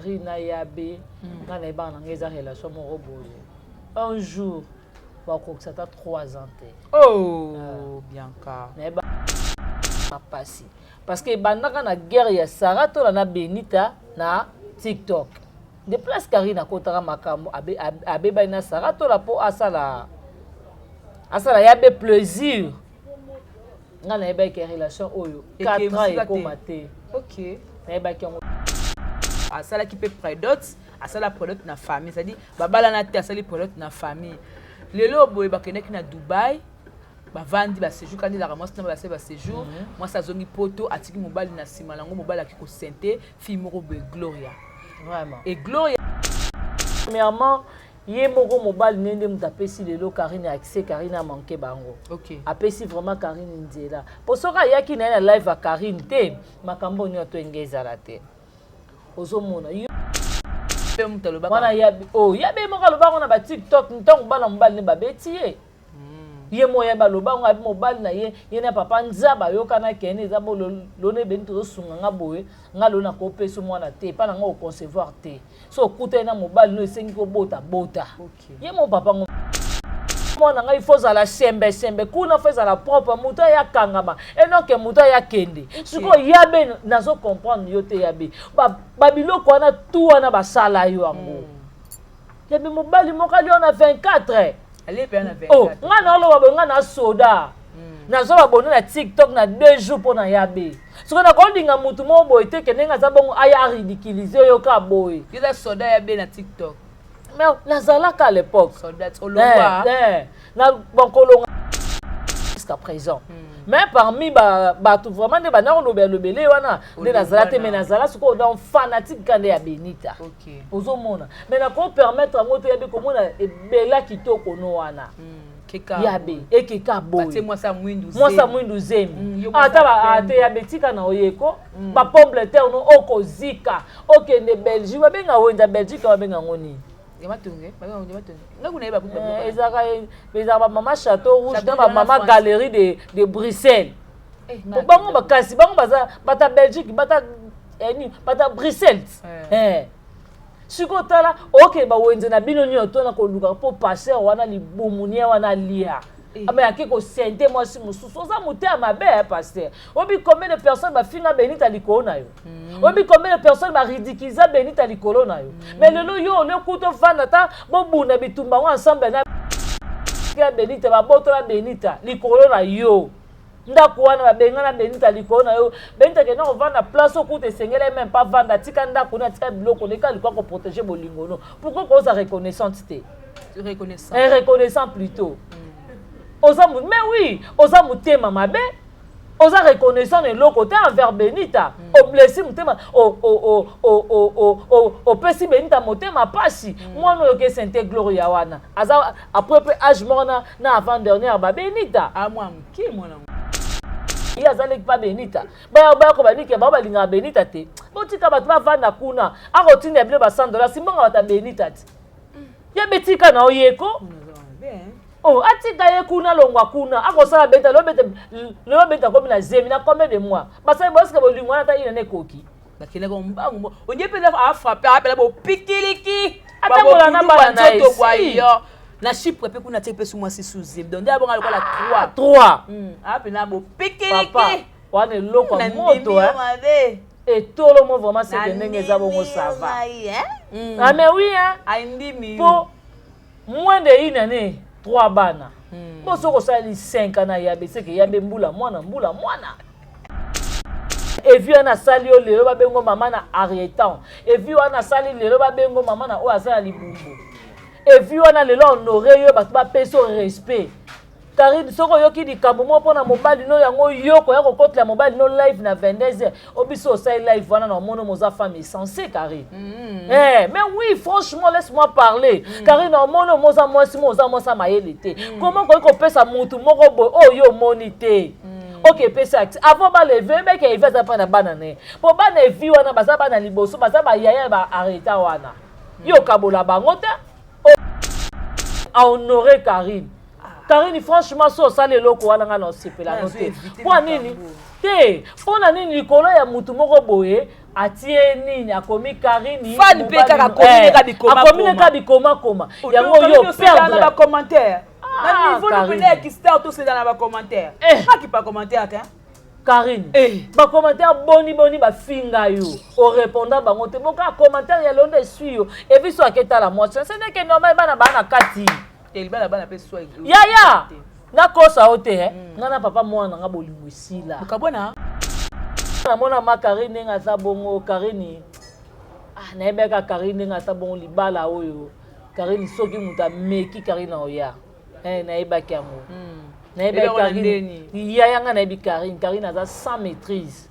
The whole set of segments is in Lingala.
Karine na Yabe, nga nayebaka na ngai eza relation moko boye, un jour bakokisa ata 3 ans te. Oh, Bianca. Nayeba mapasi parce que ebandaka na guerre ya Sara Tola na Benita na TikTok. De place Karine akotaka makambo, abebani na Sara Tola mpo asala Yabe plaisir. Nga nayebaki relation oyo 4 ans ekoma te. Nayebaki yango. Asalaki mpe prédot, asala prédot na famille, c'est-à-dire babalana te, asali prédot na famille. Lelo boye bakendaki na Dubai, bavandi baséjour, kandi ezalaka mwasi na basali baséjour. Mwasi azongi Poto, atiki mobali na nsima nango. Mobali aki kosente fille moko boye, Gloria. Vraiment. Et Gloria Premièrement, ye moko mobali ne nde moto apesi lelo Karine accès. Karine amanke bango. Apesi vraiment Karine nzela, mpo soki ayaki na ye na live ya Karine te, makambo oyo nyonso enge ezala te. Ozomona yo mpe moto alobaka wana Yabe, oh, Yabe moko alobaka na baTikTok ntango bana mobali ne babeti ye. Ye mo yabe aloba ngo, abi mobali na ye, ye na papa Nzambe ayokana kene eza bo lona ebeni, tozosunga nga boye, nga lelo nakopesa mwana te epa na nga, oconcevoir te. So okutani na mobali no, esengi kobota bota. Ye mo papa ngo, mwana ngai faut ozala sembe sembe kuna, faut ezala propre, moto aya kangama enoke, moto aya kende. Sikoyo Yabe, nazo comprendre yo te. Yabe, babiloko wana tu wana basala yo yango. Yabe, mobali moko ali wana 24. Ale mpe na 24. Oh, nga na oloba boye, nga na soda nazwa babone na TikTok na 2 jours mpo na Yabe. Soki nakolinga mutu moko boye te, ke ndenge aza bongo, aya aridiculiser oyo ka boye. Eza soda ya be na TikTok. Mais nazalaka à l'époque. Soldat olongwa. Na bon, kolonga jusqu'à présent. Mais parmi bato vraiment nde banda kolobela lobele wana nde nazala te, mais nazala sikoyo donc fanatique ka nde ya Benita. Ozomona, mais nakopermettre yango te. Yabe komona ebela kitoko no wana. Yabe ekeka boye, mwasi ya mwindu. Mwasi ya mwindu, zemi ata ate. Yabe, tika na oyeko bapomme terre no, okozika, okende Belgique, babenga wenza Belgique, babenga yango nini? Ezalaka bamama Château Rouge na bamama Galerie de Bruxelles. Bango bakasi, bango baza bata Belgique, bata nini, bata Bruxelles. Sikoyo tala, okende bawenze na bino nyonso tona koluka mpo pasteur wana libumu nie wana alia, mais ake kosente mwasi mosusu. Oza motema mabe, pasteur. Oyebi combien de personnes bafinga Benita likolo na yo? Oyebi combien de personnes baridiculiza Benita likolo na yo? Mais lelo yo ole kuta ovanda, ata bobunda bitumba yango ensemble na ya Benita, babotola Benita likolo na yo ndako wana, babengana Benita likolo na yo. Benita kenda kovanda place okuta esengeli même pas vanda, atika ndako no, atika biloko no, eka likwa koprotéger bolingo no. Pourquoi koza reconnaissante te? Reconnaissant. Reconnaissant plutôt. Oza, mais oui, oza motema mabe, oza reconnaissant na eloko te envers Benita. Oblessi motema, opesi Benita motema pasi. Mwana oyo ke sente Gloria wana aza après mpe âge moko na avant dernière babenita. Mwa moke mwana. Ye azalaki mpa Benita, baya baya kobanike bao balingaka Benita te. Botika bato bavanda kuna, akotinda bino ba 100 dollars, simbonga bato ya Benita te. Ye betika na oyeko. Oh, atika ye kuna, longwa kuna, akosala Benita lelo. Benita komi na zemi na combien de mois? Basali boyeske bolingo wana ata ina ekoki. Bakendaka mbangu, ondie mpenza afrappe, apela bopikiliki. Atambola na bana na ye. Yo na Chypre mpe kuna tie mpe su mwasi su zemi, donc nde abonga lokola 3. 3. Apena bopikiliki. Wana eloko ya moto etolomo vraiment, seke ndenge eza bongo, ça va. Ah mais oui, hein. Ayindimi. Po moins de une année, trois bana. Bo soki osali 5 ans na Yabe, seke Yabe mbula mwana, mbula mwana. Evi wana asali yo lelo babengo mama na arietan. Evi wana asali lelo babengo mama na oyo aza na libumbu. Evi wana lelo honore yo, bato bapesi yo respect. Karine, soki oyoki likambo moko mpona mobali no, yango yo koya kokotela mobali no live na 22 heures, o biso osali live wana na omoni moza femme insensée, Karine. Eh, mais oui, franchement, laisse-moi parler. Karine, omoni moza mwasi mo, oza mwasi ya mayele te. Comment koki kopesa mutu moko boye oyo yo omoni te? Ok, epesi accès avant baleve ebeke. Evi aza mpa na bana na ye, mpo bana Evi wana baza bana liboso, baza bayaya ya baareta wana. Yo okabola bango te, ahonore Karine. Karine, franchement, so osali eloko wana, ngai na osepela no te. Mpo nini te? Mpo na nini likolo ya mutu moko boye? Atie nini? Akomi Karini. Fan mpe kaka akomi neka bikoma. Akomi neka bikomakoma. Yango yo perdre na bacommentaire na niveau no pene ya kistar, tosela na bacommentaire, akipa commentaire te. Karine, bacommentaire boni boni bafinga yo, oreponda bango te. Boka commentaire ya londa esui yo. Evi so aketala mwasi, ce n'est que normal. Bana baa na kati. Bana bana mpe swa. Yaya, nakosa yo te. Nga na papa mwana nga, bolingo esila. Okabona. Namona ma Karine ndenge aza bongo. Karine, ah, nayebaka Karine ndenge aza bongo. Libala oyo Karine, soki moto ameki Karine oya, nayebaki yango. Nayebi Karine, yaya nga, nayebi Karine. Karine aza sans maîtrise.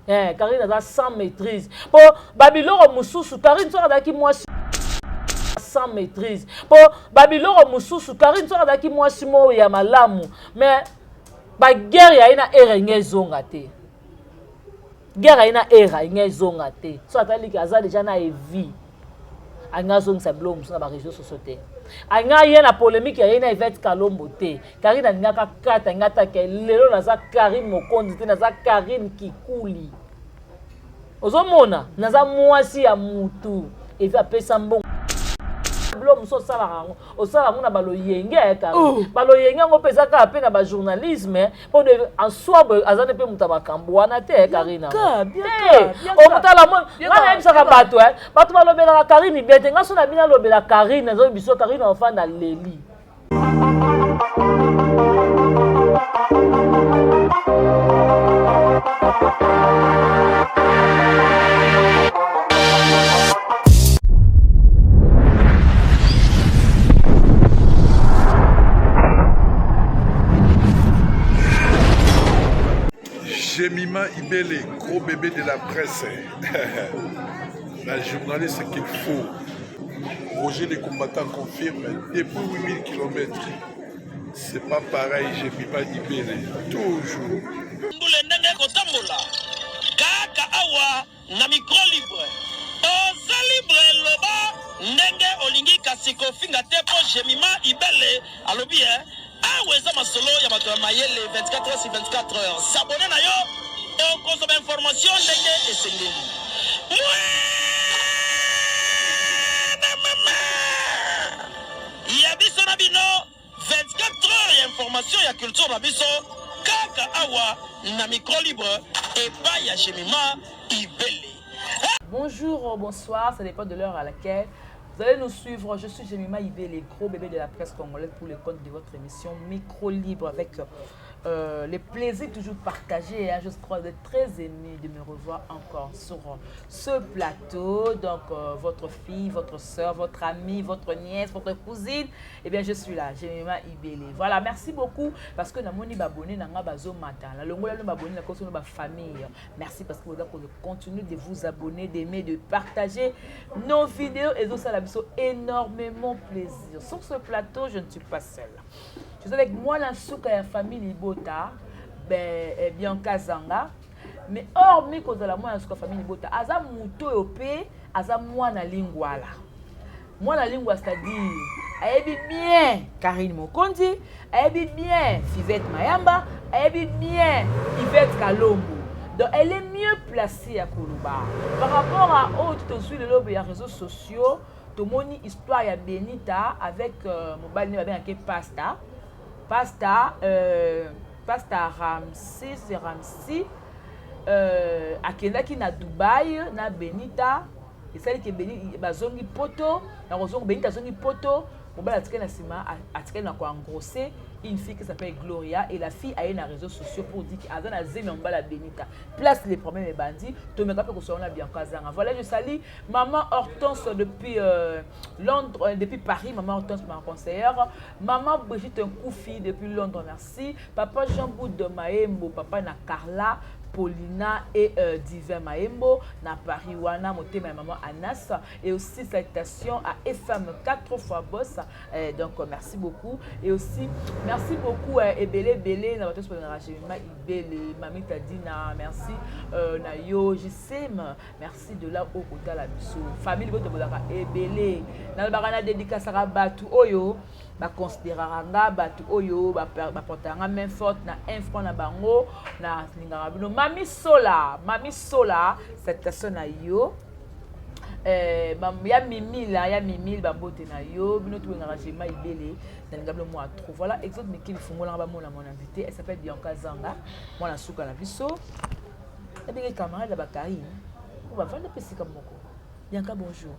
Karine aza sans maîtrise mpo babiloko mosusu. Karine soki azalaki mwasi sans maîtrise mpo babiloko mosusu, Karine soki azalaki mwasi moko ya malamu, mais baguerre ya ye na ere enge ezonga te. Guerre aye na era enge ezonga te. So ataliki aza déjà na Evi, alingi azongisa biloko mosusu na baréseau sociaux te, alingi aye na polémique ya ye na Ivete Kalombo te. Karine alingaka kata, alingi atake. Lelo naza Karine Mokonzi te, naza Karine Kikuli. Ozomona, naza mwasi ya mutu. Evi apesa mbongo, biloko mosusu osalaka yango, osala yango na baloyenge ya Karine. Baloyenge yango mpe eza kaka mpe na bajournalisme, mpo en soi boye aza ne mpe moto ya makambo wana te. Karine omotala, nga nayebisaka bato, bato balobelaka Karine bien te. Nga so na bino alobela Karine, nazoyebi biso Karine ofanda leli. Jemima Ibele, gros bébé de la presse. La journaliste qu'il faut. Roger les combattants confirme depuis 8000 km. C'est pas pareil, Jemima Ibele. Toujours. Mbula ndenge kotambola kaka awa na micro libre, oza libre, loba ndenge olingi, kasi kofinga te, mpo Jemima Ibele alobi e awa eza masolo ya bato ya mayele. 24 heures sur 24 heures, s'abonner na yo, okozwa bainformation ndenge esengeli. Mwana mama ya biso na bino, 24 heures ya information ya culture na biso kaka awa na micro libre epai ya Jemima Ibele. Bonjour, bonsoir, ça dépend de l'heure à laquelle vous allez nous suivre. Je suis Jemima Ibele, gros bébé de la presse congolaise, pour le compte de votre émission Micro Libre avec le plaisir toujours partagé. Hein, je crois d'être très ému de me revoir encore sur ce plateau. Donc, votre fille, votre soeur, votre amie, votre nièce, votre cousine, eh bien, je suis là, Jemima Ibele. Voilà, merci beaucoup parce que namoni abonné na nga bazo mata. La longola no abonné na koso ba famille. Merci parce que vous avez continué de vous abonner, d'aimer, de partager nos vidéos et donc ça la énormément plaisir. Sur ce plateau, je ne suis pas seule. Je suis avec moi la souka ya famille Libota, ben, eh, Bianca Zanga. Mais hormis kozala mwana suka famille Libota, aza muto oyo mpe aza mwana lingwala. Mwana lingwa, c'est-à-dire ayebi bien Karine Mokonzi, ayebi bien Fivette Mayamba, ayebi bien Yvette Kalombo. Donc elle est mieux placée ya koloba par rapport à oyo tozwi lelo ya réseaux sociaux. Tomoni histoire ya Benita avec mobali nde babengaki pasta Ramsis. Ramsi akendaki na Dubai na Benita. Esaliki Beni bazongi poto na kozonga, Benita azongi poto, mobali atikali na nsima, atikali na koengrosser une fille qui s'appelle Gloria. Et la fille aye na réseaux sociaux pour dire aza na zemi ya mobali ya Benita. Place les problèmes ebandi. Tomeka mpe kosala na Bianca Zanga. Voilà, je salue maman Hortense depuis Londres, depuis Paris. Maman Hortense, ma conseillère, maman Brigitte Nkoufi depuis Londres, merci. Papa Jean Boud Maembo, papa na Carla, Paulina et Divin Maembo na Paris wana, motema ya maman Anas. Et aussi salutations à FM 4 fois boss. Donc merci beaucoup et aussi merci beaucoup ebele ebele na bato balingaka Jemima Ibele. Mami Tadina, merci na yo. JCM, merci de là okotala biso. Famille boto bolaka ebele, nalobaka na dédicacaka bato oyo baconsidéraka nga, bato oyo baportaka nga main forte na un franc na bango. Nalingaka bino. Mami Sola, Mami Sola, salutation na yo. Ya Mimila, ya Mimile, bambote na yo. Bino tobengaka Jema Ibele, nalinga bino mwa trop. Voilà, exemple mikili fungolanga bamona mon invité. Elle s'appelle Bianca Zanga, mwana suka na biso. Ebenge camarade ya Bakarine. Po bavanda mpe esika moko. Bianca, bonjour.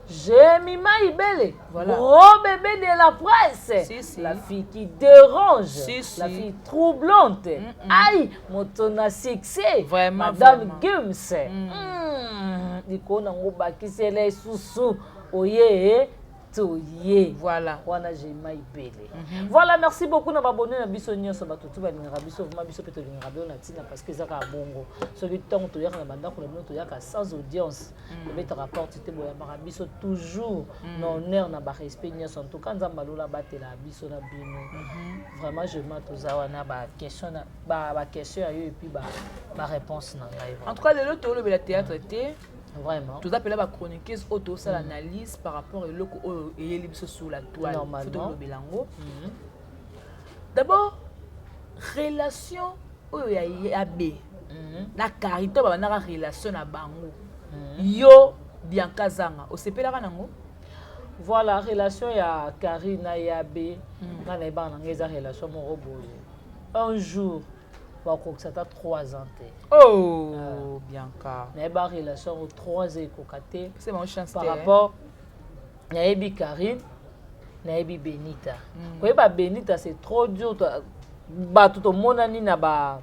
Jemima Ibele, Voilà. gros bébé de la presse, Si, si. la fille qui dérange, Si, si. la fille troublante. Aïe, moto na succès, Vraiment, Madame vraiment. Gims. Likolo nango bakisela susu oye toye. Voilà. Wana Jemima Ibele. Voilà, merci beaucoup na babone na biso nyonso, bato tu balingaka biso vraiment, biso mpe tolingaka bino na ntina, parce que eza kaka bongo. Soki ntango toyaka na bandako na bino, toyaka sans audience, tobetaka porte te, boyambaka biso toujours na honneur, na barespect nyonso. En tout cas, Nzambe alola abatelaka biso na bino. Vraiment, Jema, toza wana, baquestion baquestion ya yo et puis baréponse na ngai. En tout cas, lelo tolobela théâtre te. Vraiment. Toza mpela bachroniqueuse oyo tosala analyse par rapport eloko oyo eyeli biso sur la toile. Normalement. Faut tolobela yango. D'abord, relation oyo ya Yabe na Karine, to babandaka relation na bango, yo Bianca Zanga osepelaka nango? Voilà, relation ya Karine na Yabe, nga nayebaka na ngai eza relation moko boye, un jour bakokisa ata 3 ans te. Oh, Bianca! Nayeba relation yango 3 ans ekoka te. C'est bango chance Par te. rapport nayebi Karine, nayebi Benita. Koyeba Benita, c'est trop dur. Bato tomonani na ba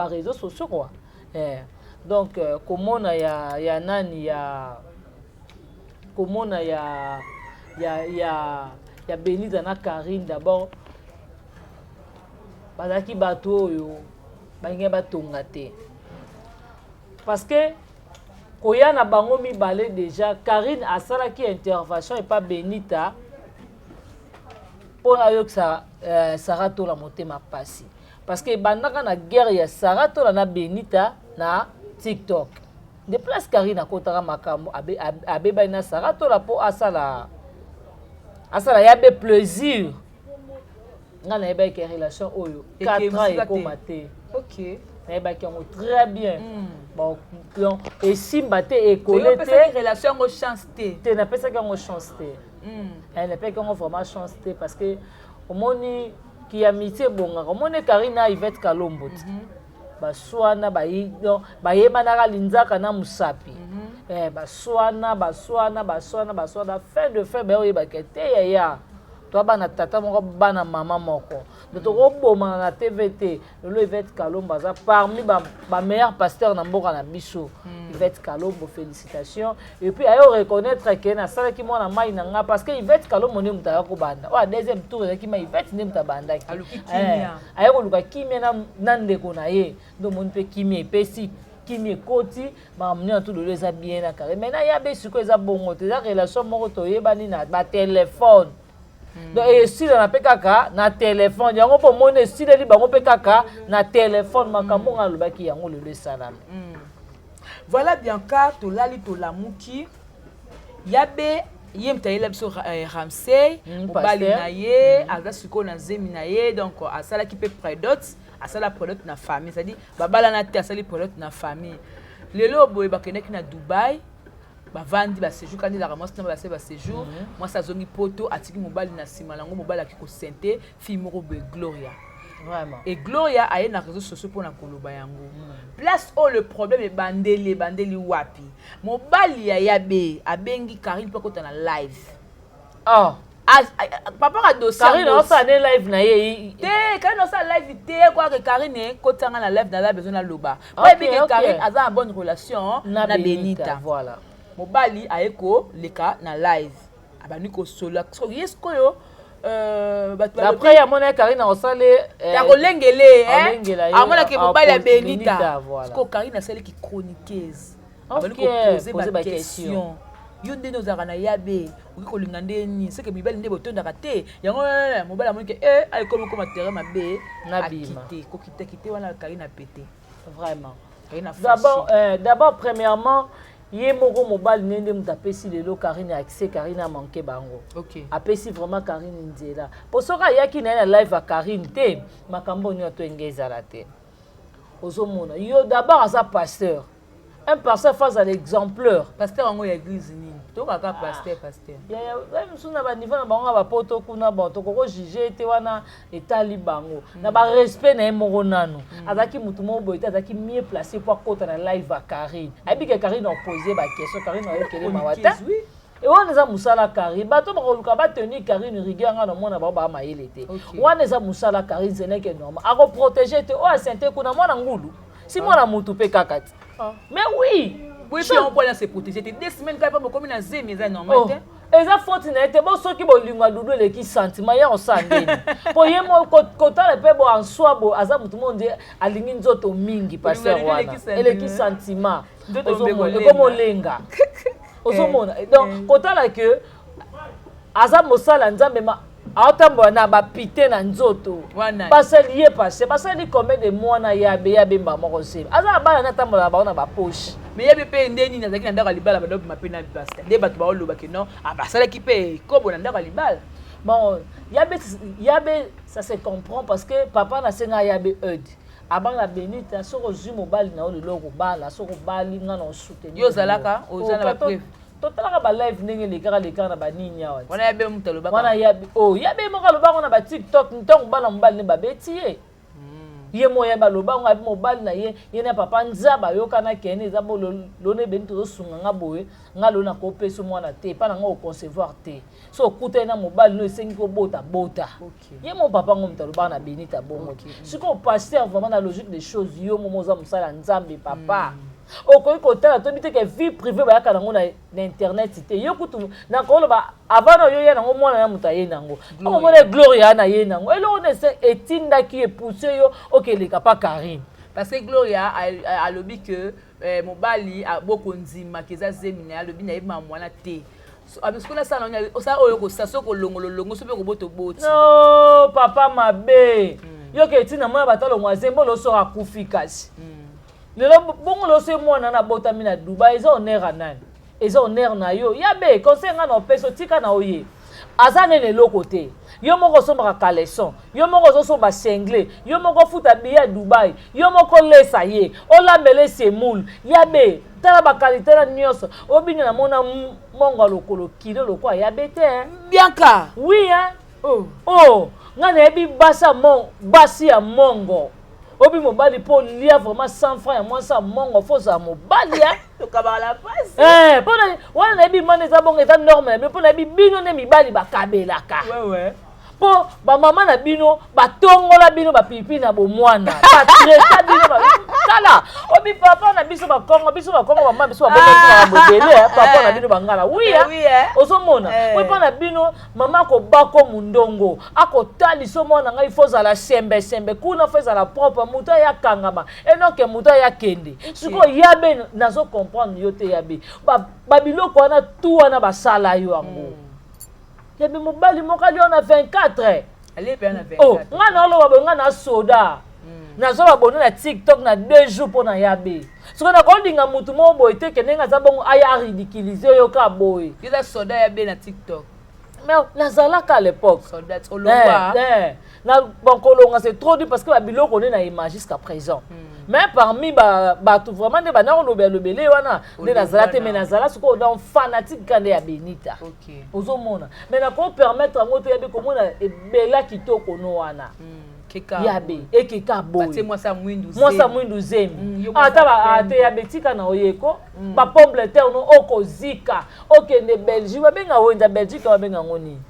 réseaux sociaux quoi. Donc komona ya nani, ya komona ya Benita na Karine, d'abord bazalaki bato oyo balingi batonga te, parce que koya na bango mibale déjà, Karine asalaki intervention epa Benita mpo ayokisa Sara Tola motema pasi, parce que ebandaka na guerre ya Sara Tola na Benita na TikTok. De place Karine akotaka makambo, abebani na Sara Tola mpo asala ya be plaisir. Ngai nayebaki relation oyo 4 ans ekóma te. Nayebaki yango très bien. Bon, donc esimba te, ekole te. Relation yango chance te? Te, napesaki yango chance te. Napesaki yango vraiment chance te, parce que omoni ki amitié ebongaka. Omoni Karine na Ivete Kalombo te, baswana, bayebanaka linzaka na mosapi. Baswana, baswana, baswana, baswana, fin de fin bayoyebaka te. Yaya, toa bana tata moko, bana mama moko, donc tokobomana na TV te. Lelo Ivete Kalombo aza parmi bameilleur pasteur na mboka na biso. Ivete Kalombo, félicitation. Et puis ayo reconnaître ke nasalaki mwana mai na nga, parce que Ivete Kalombo nde moto aya kobanda oyo deuxième tour ezalaki ma Ivete nde moto abandaki. Aye koluka kimia na ndeko na ye. Nde omoni mpe kimia epesi, kimia ekoti, makambo nyonso tu lelo eza bien na carré. Maintenant ya be sikoyo eza bongo te, eza relation moko toyebani na batelefone. Donc esilana mpe kaka na telefone yango, mpo omoni esileli bango mpe kaka na telefone. Makambo nga alobaki yango lelo esalami. Voilà, Bianca, tolali, tolamuki, Yabe ye moto ayela biso Ramsey, mobali na ye aza sikoyo na zemi na ye. Donc asalaki mpe prédot, asala prédot na famille, c'est-à-dire babalana te, asali prédot na famille. Lelo boye bakendaki na Dubai, bavandi baséjour kandi ezalaka mwasi na basali baséjour. Mwasi azongi Poto, atiki mobali na nsima nango. Mobali aki kosente fille moko boye, Gloria. Vraiment. Et Gloria aye na réseaux sociaux mpona koloba yango. Place oyo le problème ebandeli wapi? Mobali ya Yabe abengi Karine mpo akota na live. Oh. Papa ka dossier. Karine osala ne live na ye? Te, Karine osala live te. Kwake Karine kotanga na live, naza besoin naloba po yebi ke Karine aza na bonne relation na Benita. Voilà. Mobali aye koleka na live, abandi kosola ye sikoyo. Après amonaki Karine akosale. Ya kolengele, amonaki mobali ya Benita. Sikoyo Karine asalaki chroniqueuse, abandi kopose baquestion: yo ndenge ozalaka na Yabe, okoki kolinga nde nini? Seke mibali nde botondaka te. Yango mobali amoni ke ayekomi koma terrain mabe, akite kokitakite wana. Karine apete. Vraiment. D'abord, premièrement, ye moko mobali nde moto apesi lelo Karine accès. Karine amanke bango. Apesi vraiment Karine nzela, mpo soki ayaki na ye na live ya Karine te, makambo nyonso enge ezala te. Ozomona yo d'abord aza pasteur, un pasteur face à l'exemplaire. Pasteur yango ya église nini? Tokaka pasteur, pasteur. Mosusu na baniveau na bango ya bapoto kuna. Bon, tokoko juge te, wana etali bango na barespect na ye moko. Nanu azalaki motu moko boye te, azalaki mieux placé po akota na live ya Karine. Ayebi ke Karine opose baquestion, Karine ayokele mawa te. Wana eza mosala Karine. Bato bakoluka batenir Karine rigueur, nga na mona bao baa mayele te. Wana eza mosala Karine, ce n'est que normal. Akoprotege te oyo asente kuna mwana ngulu si mwana mutu mpe kaka te. Mais oui. Oui, puis on peut se protéger te 2 semaines kaka bokomi na zemi, eza normal te. Eza faute na ye te. Bo soki bolingo ya Dudu eleki sentiment ya kosala ndeni, mpo ye mo kotala mpe bo en soi bo aza motu moko nde alingi nzoto mingi. Pasteur wana eleki sentiment, ekomolenga. Ozomona donc kotala ke aza mosala Nzambe, ma aotambola na bapite na nzoto. Basali ye passe, basali combien de mois na yabe yabemba moko zemi, aza na bana, natambola na bango na bapoche. Mais yebi mpe nde nini, azalaki na ndako ya libala, badobima mpe na pasteur nde bato baolobaki non, basalaki mpe ekobo na ndako ya libala. Bon, yabe yabe, ça se comprend parce que papa nasenga yabe aide abanga Benita. Soki ozwi mobali na yo lelo, okobala, soki obali, nga na osoutenir. Yo ozalaka, oza na bapreuve? Totalaka balive ndenge elekaka lekaka na banini awa. Wana yabe moto alobaka? Wana yabe, oh, yabe moko alobaka na batiktok. Ntango bana mobali nde babeti ye, ye mo yabe aloba ngo, ayebi mobali na ye, ye na papa Nzambe ayokana kene eza bo lona ebeni, tozosunga nga boye, nga lelo nakopesa mwana te epa na nga, oconcevoir te. So okutani na mobali no, esengi kobota bota. Ye mo papa ngo moto alobaka na Benita bongo. Sikoyo pasteur, vraiment, na logique des choses, yo momo oza mosala Nzambe, papa, okoki kotala toyebi te ke vie privée bayaka nango na internet te. Yo kutu nakoloba avant na yo ya nango mwana na moto aye nango, omona Gloria na ye nango, eloko na ese etindaki epousse yo okeleka pa Karine. Parce que Gloria alobi que mobali bokondimaka eza zemi na ye, alobi nayebi mama mwana te. Soki nasala osala oyo kosala, soki kolongola olongo, soki mpe kobota oboti. No papa mabe, yoka etina mwana bato alongwa zembo loso akufi, kasi lelo bongo loso mwana na abotami na Dubai, eza honneur ya nani? Eza honneur na yo. Yabe conseil nga na opesa, otika na oye aza nene eloko te. Yo moko osombaka caleçon, yo moko ozosomba singlet, yo moko ofuta billet ya Dubai, yo moko olesa ye, olambela semoule. Yabe tala baqualité na nyonso obina na mona mongo ya lokolo kilo lokola yabe te. Bianca. Oui, hein? Oh, oh. Nga nayebi basi ya mongo, basi ya mongo obi mobali mpo lia vraiment 100 franc ya mwasi ya mongo, fo ozala mobali. Tokabaka la pasi. Mpona wana nayebi mana eza bongo, eza norme na bino, mpo nayebi bino nde mibali bakabelaka, mpo bamama na bino batongola bino bapipi na bomwana, batraita bino. Tala obi papa na biso bakongo, biso bakongo, mama biso babota biso makambo ebele. Papa na bino bangala, oui, ozomona po mpo na bino mama akobako mundongo, akotalisa mwana ngai, fo ozala sembesembe kuna, fo ezala propre, moto aya kangama enoke, moto aya kende. Sikoyo yabe nazo comprendre yo te. Yabe babiloko wana tu wana basala yo yango, yabe mobali moko ali wana 24. Oh, nga na oloba boye, nga na soda nazoba bone na TikTok na 2 jours mpo na yabe. Soki nakolinga motu moko boye te ke ndenge aza bongo, aya aridiculize oyo ka boye. Eza soda yabe na TikTok? Mais nazalaka à l'époque. Soldat olongwa? Na bon, kolonga c'est trop dur parce que babiloko nde nayema jusqu'à présent. Mais parmi bato vraiment nde banda kolobela lobele wana nde nazala te, mais nazala sikoyo donc fanatique ka nde ya Benita. Ozomona, mais nakopermettre yango te. Yabe komona ebela kitoko no wana, yabe ekeka boye, mwasi ya mwindu zemi, ata ate yabe tika na oyeko bapomme terre no, okozika okende Belgique, babenga wenza Belgique, babenga yango nini?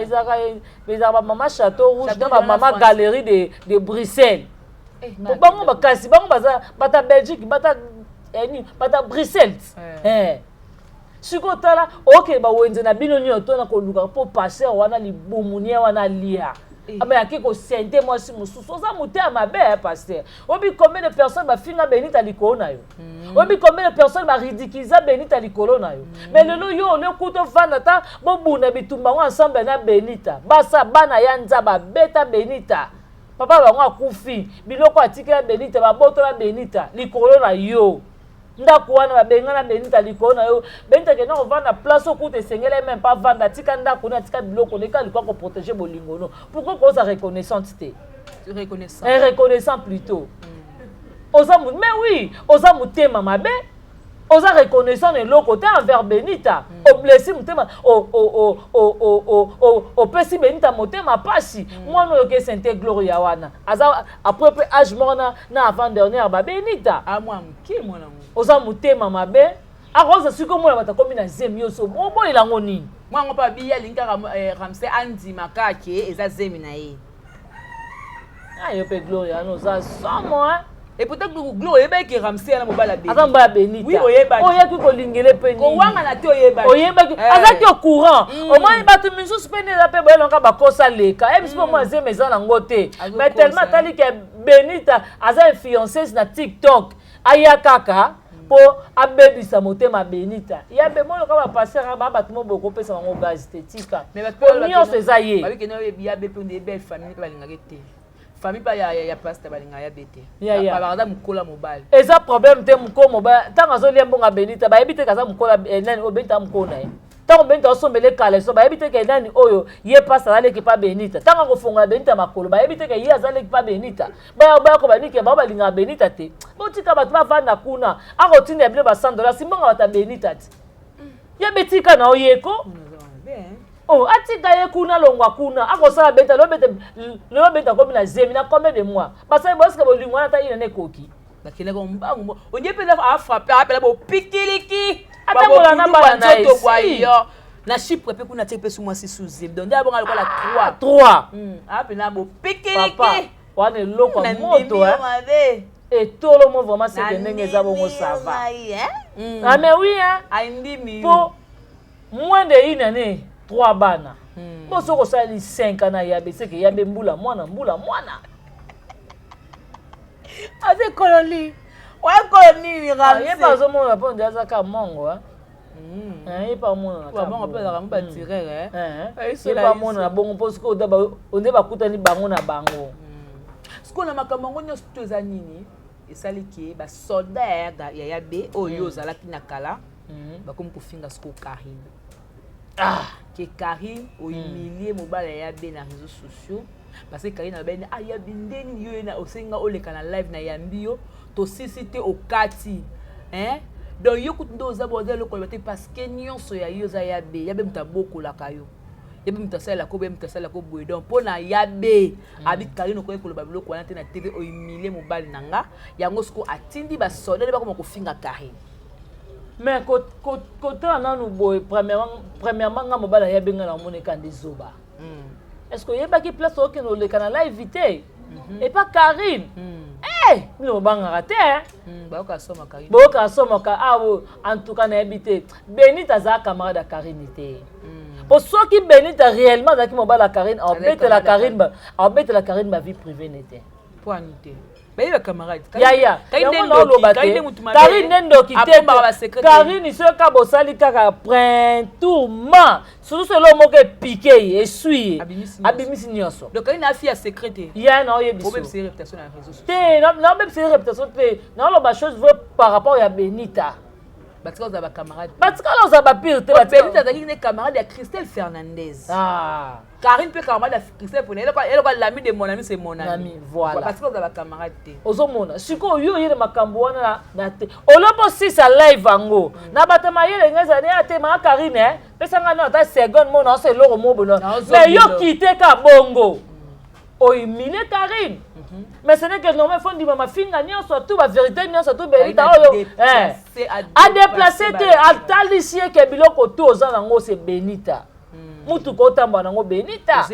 Ezalaka bamama Château Rouge na bamama Galerie de Bruxelles. Po bango bakasi, bango baza bata Belgique, bata nini, bata Bruxelles. Sikoyo tala, okende bawenze na bino nyonso tona koluka mpo pasteur wana libumu nie wana alia, ame ake kosente mwasi mosusu. Oza motema mabe, pasteur. Oyebi combien de personnes bafinga Benita likolo na yo? Oyebi combien de personnes baridiculiza Benita likolo na yo? Mais lelo yo ole kuta ovanda, ata bobunda bitumba yango ensemble na Benita. Basa bana ya Nzambe abeta Benita, papa bango akufi, biloko atikela Benita babotola Benita likolo na yo, ndako wana babengana Benita likolo na yo. Benita kenda kovanda place okuta esengeli même pas vanda, atika ndako no, atika biloko no, eka likoka koprotéger bolingo no. Pourquoi koza reconnaissante te? Reconnaissant. Reconnaissant plutôt. Oza mais oui, oza motema mabe, oza reconnaissant na eloko te envers Benita. Oblessi motema, opesi Benita motema pasi. Mwana oyo ke Sainte Gloria wana aza après mpe age moko na avant dernière ba Benita. Ah, mwana moke, mwana ngo. Oza motema mabe, akoza soki omona bato akomi na zemi nyonso, oboyela yango nini? Mwana ngo mpe abi alingi kaka Ramsey andima kaka ke eza zemi na ye. Ah, yo mpe Gloria wana oza somo, hein? Et pourtant Glo oyebaki ke Ramsey yana mobali ya Benita. Aza mobali ya Benita. Oui, oyebaki. Oyaki kolingele mpe nini? Kowangana te, oyebaki. Oyebaki. Azalaki au courant. Omoni bato misusu mpe nde eza mpe boyelanga bakosa leka ye biso mpo mwa zemi eza nango te. Azokosa. Mais tellement atali ke Benita aza influenceuse na TikTok, aya kaka mpo abebisa motema Benita. Ya be moyo kaka bapasteur ba bato mo boye kopesa bango gaz te, tika. Mais bato po nyonso eza ye. Babi kende ya be mpe nde belle famille mpe balingaki te. Famille mpe ya pasteur balingaka ya be te. Ya. Baza mokolo ya mobali. Eza problème te, mokolo mobali ntango azolia mbongo ya Benita, bayebi te kaza mokolo nani oyo Benita mokolo na ye. Ntango Benita asombele kaleso, bayebi te ke nani oyo ye pasi azaleki pa Benita. Ntango akofongola Benita makolo, bayebi te ke ye azaleki pa Benita. Baya baya ko banike bango balingaka Benita te. Botika bato bavanda kuna, akotinda bino ba 100 dollars, simbonga bato ya Benita te. Ye betika na oyeko. Oh, atika ye kuna, longwa kuna, akosala Benita lelo. Beta lelo, Benita akomi na zemi na combien de mois? Basali boyeske bolingo wana ata ina ekoki. Bakendaka mbangu, ondie mpenza afrappe, apela bopikiliki. Atambola na bana na ye, si. Yo na Chypre mpe kuna tiaki mpe su mwasi su zemi, donc nde abonga lokola 3. 3. Apena bopikiliki. Papa wana eloko ya moto, yo eh. Mabe. Etolo mo vraiment seke ndenge eza bongo, ça va. Ah mais oui, hein. Andimi. Po moins de une année, trois bana. Bo soki osali 5 ans na yabe, seke yabe mbula mwana, mbula mwana. Aza ekololi waekolo nini? Ah, ye Ramse. mpe azomona mpo nde aza ka mongo, hein. Ah, ye mpe amonana. Bango mpe azalaka mo batirere. Ye mpe amonana bongo mpo soki onde bakutani bango na bango. Sikoyo na makambo yango nyonso to eza nini esali ke basoldat ya ya be oyo ozalaki na kala bakomi kofinga sikoyo Karine, ke Karine ohumilie mobali ya be na réseaux sociaux, parce que Karine alobaki ayabi nde nini yo ye na osenga oleka na live na yambi yo, tosisi te okati, hein? Donc yo kutu nde oza boza eloko oloba te, parce que nyonso ya yo eza ya be, ya be moto abokolaka yo, ya be moto asalelaka boye, moto asalelaka boye. Donc mpo na ya be abi Karine okoki koloba biloko wana te na TV, ohumilie mobali na nga. Yango sikoyo atindi basoldat nde bakoma kofinga Karine. Mais kotala nanu boye, premièrement nga mobali ayabi nga na omoneka nde zoba. Est ce que oyebaki place okende oleka na live te epa Karine? Eh, bino bobangaka te, eh? Bayoka soma Karine. Boyoka somoka awo. En tout cas nayebi te, Benita azala camarade ya Karine te, po soki Benita réellement azalaki mobali ya Karine, aobetela Karine aobetela Karine ba vie privée ne te. Po ani te bayebi bacamarade. Yaya, yango naoloba te, Karine nde ndoki te. Karine soki bosali kaka printourement, surtout eloko moko epike ye, esui ye, abimisi nyonso. Donc Karine afi ya secret te. Ya naoyebi obebisa ye réputation na réseau sociaux. Te, naobebisa ye réputation te, naoloba chose vraie par rapport ya Benita. Batika ozala bacamarade. Batikala ozala bapire te. Benita azalaki nde camarade ya Christelle Fernandez. Ah. Karine mpe camarade ya Christelle Fernandez, eloko l'ami de mon ami, c'est mon ami. Ami, voilà. Batika ozala bacamarade te. Ozomona sikoyo yo oyele makambo wana na te olobi osisa live yango na bato mayele ngai ezali ya te. Maa Karine, eh, pesa ngai no ata seconde mo naosa eloko mo bono. Mais yo kite ka bongo ohumilie Karine, mais ce n'est que normal, faut ndima mafinga nyonso tu, bavérité nyonso tu. Benita oyo adéplace te, atalisi ye ke biloko tu oza nango se Benita, mutuka otambola nango Benita,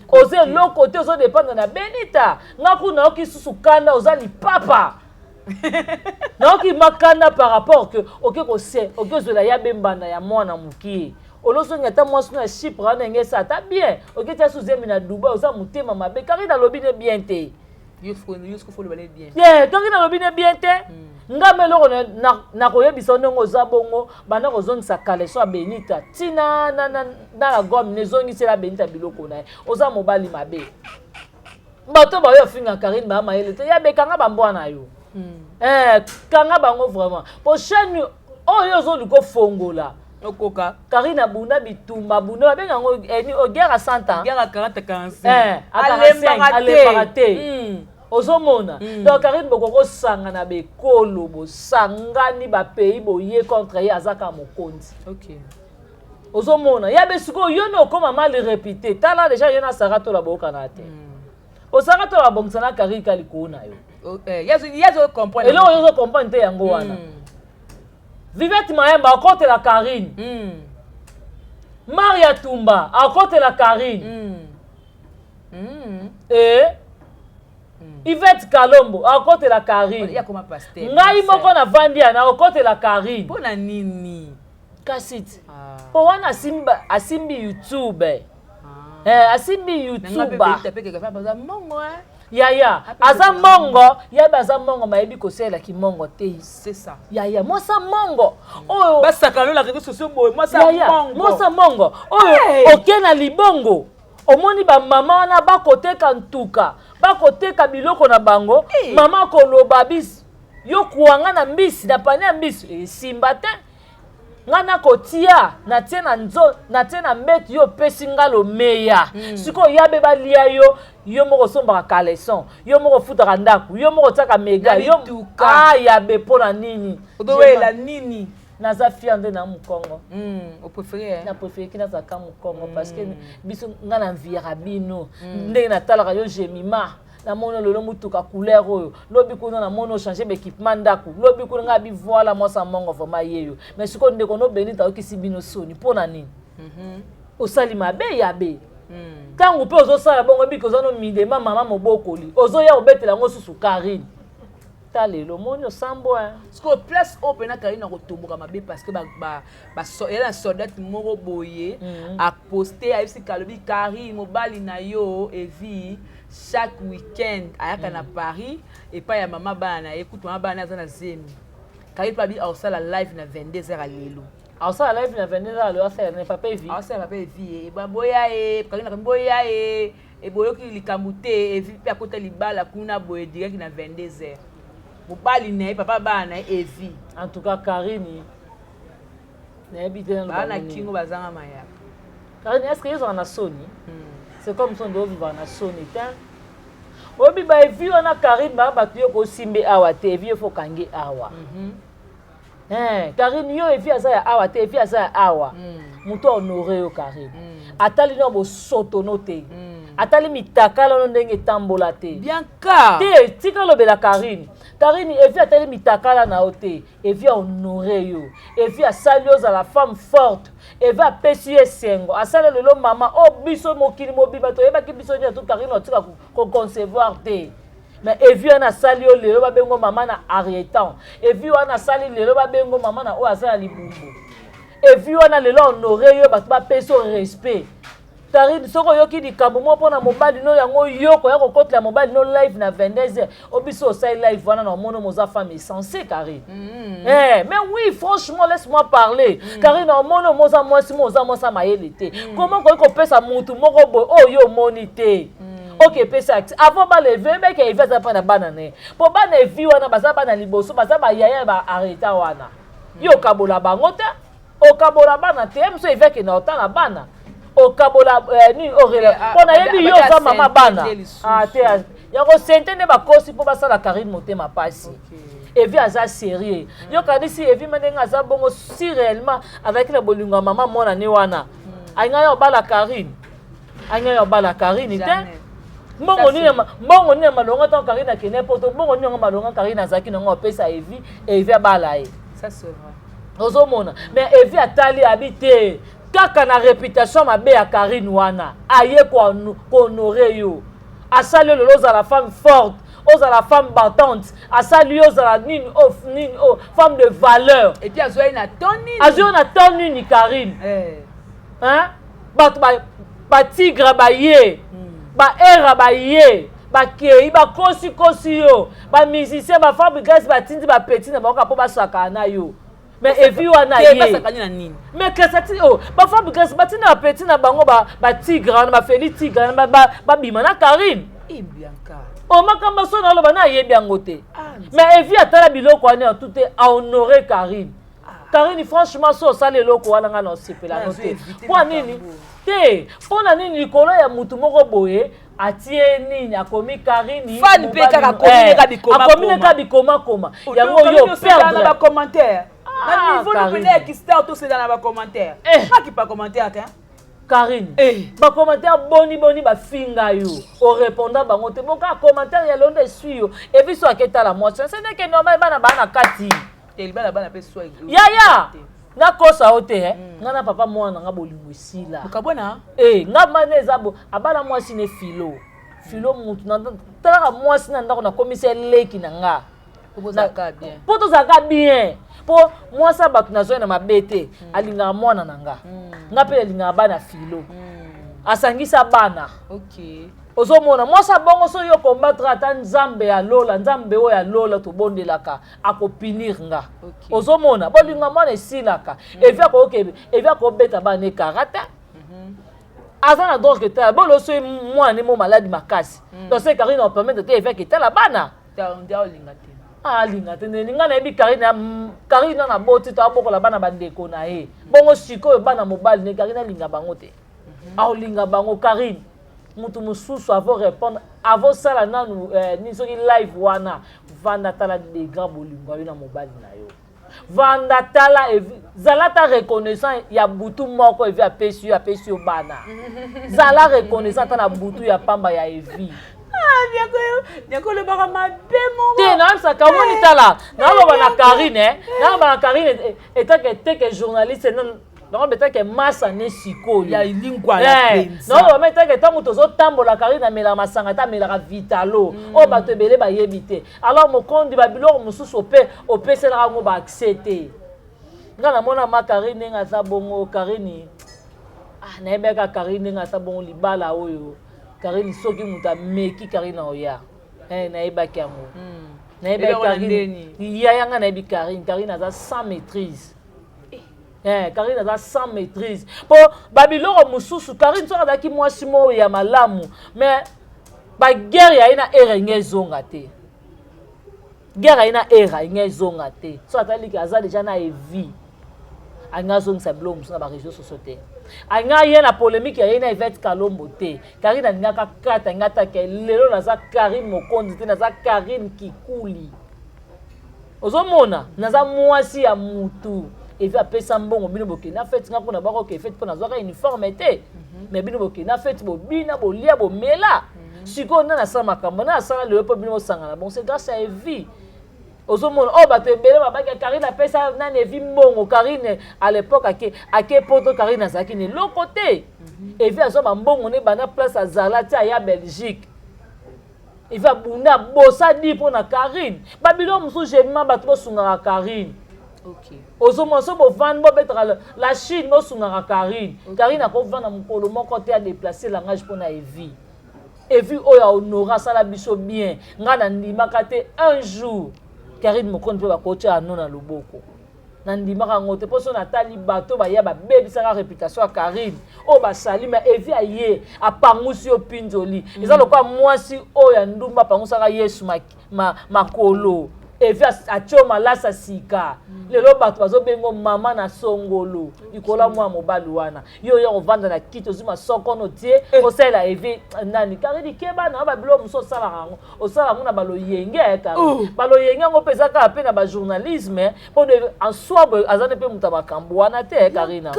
oza eloko te, ozodépendre na Benita. Nga kuna nayoki susu kanda, oza lipapa. Nayoki makanda par rapport ke oke kose oke ozwela ya be mbanda ya mwana mokie, olozongi ata mwasi na Chypre wana ndenge esa ata bien, oke tia suzemi na Dubai. Oza motema mabe. Karine alobi ne bien te. Bien. Karine alobi ne bien te. Nga me eloko nakoyebisa ndenge oza bongo, banda kozongisa caleçon ya Benita ntina na la gomme, nezongisela Benita biloko na ye. Oza mobali mabe. Bato baoyo afinga Karine baya mayele te. Ya bekanga bambwa na yo, kanga bango vraiment, po chaîne oyo ozoluka ofongola. Okoka. Karine abunda bitumba, abunda, babenga yango oh, guerre à 100 ans. Guerre à 40 45. À 45, alembaka te. Ozomona. Donc Karine, bokokosanga bekolo, bosangani bapays boye contre ye, aza kaka mokonzi. Ozomona ya be sikoyo yo nde okóma mal répété. Tala déjà, yo na Sara Tola boyokana te. Osara Tola babongisa na Karine ka likolo na yo. Ye comprendre. Eloko yo ozocomprendre te, yango wana. Vivete Mayemba akotela Karine. Maria Tumba akotela Karine. E Ivete Kalombo akotela Karine. Ya koma pasteur. Ngai moko navandi ya na okotela Karine. Mpo na nini? Kasi ti Ah. mpo wana asimbi, asimbi YouTube. Ah. Asimbi nanga mpe YouTube. Benita mpe quelque part baza mbongo, hein. Yaya, Ape aza mpe mbongo, yabe aza mbongo, mayebi kosalelaki mbongo te. C'est ça. Yaya, mwasa mbongo oyo basakana na réseaux sociaux boye, mwasa yaya mbongo. Mwasa mbongo oyo. Hey! Oke na libongo, omoni bamama wana bakoteka ntuka, bakoteka biloko na bango. Hey! Mama koloba bisi yo kuanga na mbisi na pane ya mbisi esimba te. Nga nakotia, natie na nzo, natie na mbetu, yo opesi nga lomeya. Sikoyo ya be balia yo, yo moko osombaka caleçon, yo moko ofutaka ndako, yo moko otiaka mega Na yo mituka. Ah, ya be, mpo na nini? Odowela nini? Naza fier nde na mokongo. Opréféré, hein? Na préféré ki nazalaka mokongo parce que biso nga na enviaka bino ndenge natalaka yo Jemima, namoni lelo motuka couleur oyo, lobi kuna namoni ochange baéquipement ndako, lobi kuna ngai bivoila mwasa mongo vraiment yeyo. Mais sikoyo ndeko no Benita ayokisi bino soni mpo na nini? Osali mabe ya be. Ntango mpe ozosala bongo, ebiki oza no midema mama mobokoli, ozoya kobetela yango susu Karine. Ta lelo omoni osambo, hein. Sikoyo place oyo mpena Karine akotomboka mabe parce que eya na soldate moko boye aposte, ayebisi, kalobi Karine, mobali na yo Evi, chaque week-end ayaka na Paris epai ya mama bana na ye. Kutu mama bana aza na zemi. Karine mpe abi aosala live na 22 heures ya lelo. Aosala live na 22 heures lelo, asala na papa Evi. Aosala papa Evi ye boya ye. Karine akomi boya ye, eboyoki likambo te. Evi mpe akota libala kuna boye direct na 22 heures, mobali na ye, papa bana na ye Evi. En tout cas Karine, nayebi te naloba baa na nini. Kingo bazanga mayaka. Karine, est ce que yo ozalaka na soni? C'est comme so nde ovivaka na soni te. Oyebi baevi wana, Karine, baa bato yo kosimbe awa te. Evi yo fo kange awa. Karine, yo Evi aza ya awa te, Evi aza ya awa. Moto ahonore yo, Karine, atali no bosotono te, atali mitakala no ndenge etambola te. Bianca. Te, tika olobela Karine. Karine, Evi atali mitakala na yo te. Evi ahonore yo, Evi asali yo ozala femme forte, Evi apesi yo esengo, asali lelo mama oyo biso mokili mobimba toyebaki biso nyonso. Karine, otika koconcevoir te, mais Evi wana asali yo lelo babengo mama na arietan. Evi wana asali lelo babengo mama na oyo aza na libumbu. Evi wana lelo honore yo, bato bapesi yo respect. Karine, soki oyoki likambo moko mpona mobali no, yango yo koya kokotela mobali no live na 22 heures, o biso osali live wana na omoni moza femme essentielle, Karine. Mais oui, franchement, laisse-moi parler. Karine, omoni moza mwasi mo oza mwasi ya mayele te. Comment koki kopesa mutu moko boye oyo yo omoni te? Ok, epesa accès avant baleve ebeke. Evi aza mpa na bana na ye, mpo bana Evi wana baza bana liboso, baza bayaya ya baareta wana. Yo okabola bango te, okabola bana te. Ye mosu Evi akenda kotala bana, okabola nini orela mpo nayebi yo oza mama bana te. Yango sente nde bakosi mpo basala Karine motema pasi. Evi aza sérieux. Yokanisi Evi ma ndenge aza bongo, si réellement azalaki na bolingo ya mama mwana ne wana, alingai obala Karine, alingai obala Karine te. Mbongo nini, mbongo nini ya malonga? Ntango Karine akende Poto, mbongo nini yango malonga Karine azalaki nango apesa Evi, Evi abala ye? Ozomona, mais Evi atali abi te kaka na réputation mabe ya Karine wana, aye kohonore yo, asali yo lelo ozala femme forte, ozala femme battante, asali yo ozala nini o nini o femme de valeur. Et puis azwai na ton nini? Azwi yo na ton nini, Karine? Hein? Bato batigre baye, baera baye, bakei, bakosikosi yo, bamusicien bafabrigas batindi bapeti na bango mpo basakana na yo. Mais Evi wana ye basakani na nini? Mais kasi ati o bafabrigas batinda bapeti na bango, batigre wana, bafeli tigre wana, babima na Karine. Bianca. O makambo so na oloba na ayebi yango te. Mais Evi atala biloko wana ya tu te, ahonore Karine. Karine, franchement, so osala eloko wana, ngai na osepela no te. Mpo nini te? Mpo na nini likolo ya mutu moko boye atie nini, akomi Karine? Fan mpe kaka akomi neka bikomakoma yango, yo perdre bacommentaire na niveau no pene ya kistar. Tosela na bacommentaire, akipa commentaire te. Karine, bacommentaire boni boni bafinga yo, oreponda bango te. Boka commentaire ya londa esui yo. Evi so aketala mwasi, ce n'est que normal, bana baa na kati. Bana bana mpe swa. Yaya, nakosa yo te. Nga na papa mwana nga, bolingo esila. Okabwana? Nga mana eza bo abala mwasi ne filo filo mutu talaka mwasi na ndako, nakomisa eleki na nga mpo tozalaka bien, mpo mwasi ya bato nazoi na mabe te. Alingaka mwana na nga, nga mpe alingaka bana filo, asangisa bana. Ozomona mwasi abongo, so yo combattre ata Nzambe ya lola, Nzambe oyo ya lola tobondelaka akopunir nga. Ozomona bolingo mwana esilaka. Evi akoke, evi akobeta bana ekara te, aza na droit ketala bolo. So mwana ne mo maladi makasi, donc se Karine apermettre te evi aketala bana. Alinga te ndeni ngai nayebi Karine. Karine nana boti to abokola bana bandeko na ye bongo. Sikoyo bana mobali ne Karine alinga bango te, aolinga bango. Karine, mutu mosusu avo répondre, avosala nanu nini soki live wana. Vanda, tala degré bolingo ayo na mobali na yo. Vanda, tala, zala ta reconnaissant ya butu moko Evi apesi yo, apesi yo bana. Zala reconnaissant ata na butu ya pamba ya Evi. Olobaka mabe moko. Te, nayebisaka, omoni, tala, naloba na Karine, naloba na Karine etake teke journaliste, nango betake masa ne sikoyo. Ya lingwala mpenza. Naloba ma etake ntango tozotambola, Karine amelaka masanga te, amelaka Vitalo oyo bato ebele bayebi te. Alors mokondi, babiloko mosusu ope opeselaka yango baaccès te. Nga namona ma Karine ndenge aza bongo. Karine, ah, nayebaka Karine ndenge aza bongo. Libala oyo Karine, soki moto ameki Karine oya, nayebaki yango, nayebaki Karine yaya. Nga nayebi Karine, Karine aza sans maîtrise. Karine aza sans maîtrise mpo babiloko mosusu. Karine soki azalaki mwasi moko ya malamu, mais baguerre ya ye na ere enge ezonga te, guerre aye na era enge ezonga te. So ataliki aza déjà na Evi, alingi azongisa biloko mosusu na baréseau sociaux te, alingi aye na polémique ya ye na Evete Kalombo te. Karine alingaka kata, alingi atake lelo naza Karine Mokonzi te, naza Karine Kikuli. Ozomona naza mwasi ya mutu. Evi apesa mbongo, bino bokende na fête. Nga mpona bakoke fête mpo nazwaka uniforme te, mais bino bokende na fête, bobina, bolia, bomela. Sikoyo nde nasala makambo nde nasala lelo mpo bino bosangana. Bon, c'est grâce à Evi. Ozomona oyo bato ebele babaki Karine apesa nani Evi mbongo. Karine à l'époque ake poto, Karine azalaki na eloko te. Evi azwa bambongo ne banda place azala ti aya Belgique. Evi abunda, abosa di mpo na Karine. Babiloko mosusu jemima, bato bosungaka Karine. Ozomona so bovandi, bobetaka la Chine, bosungaka Karine. Karine akovanda mokolo moko te adeplace langage mpo na Evi. Evi oyo ahonore, asala biso bien. Ngai nandimaka te un jour Karine Mokonzi mpe bakotia ano na loboko. Nandimaka yango te mpo so natali bato baya babebisaka réputation ya Karine oyo basali ma Evi, aye apangusi yo mpinzoli. Eza lokola mwasi oyo ya ndumba apangusaka Yesu makolo. Evi atie yo malasa sika. Lelo bato bazobenga mama na songolo likolo ya mwana mobali wana. Yo oya kovanda na kiti, ozwi masokono tie osalela Evi nani. Karine, keba na babiloko mosusu osalaka yango, osala yango na baloyenge ya Karine. Baloyenge yango mpe eza kaka mpe na bajournalisme, mpo en soi boye aza nde mpe moto ya makambo wana te. Karine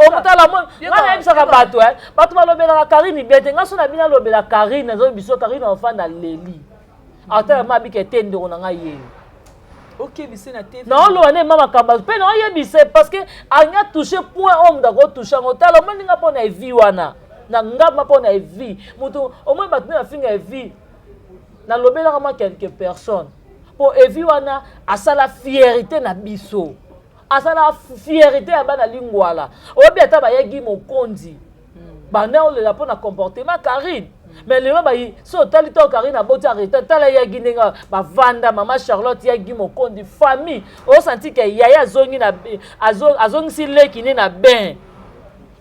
omotala, nga nayebisaka bato, bato balobelaka Karine bien te. Nga so na bino alobela Karine, nazoyebi biso Karine ofanda leli atala ma abika ete ndeko na ngai yeyo. Okebise na TV. Naoloba nde ma makambo mpe naoyebisa, parce que alingi atouche point oyo moto akotouche yango. Tala, omoni nga mpo na Evi wana na ngamba, mpo na Evi moto omoni bato nde bafinga Evi. Nalobelaka mwa quelques personnes mpo Evi wana asala fierté na biso, asala fierté ya bana Lingwala. Oyebi ata bayaki mokonzi banda olela mpo na comportement Karine. Mais lelo bayi so otali to Karine aboti arrêté. Tala yaki ndenge bavanda, mama Charlotte yaki mokondi, famille osanti ke yaya azongi na azongisi leki ne na bain.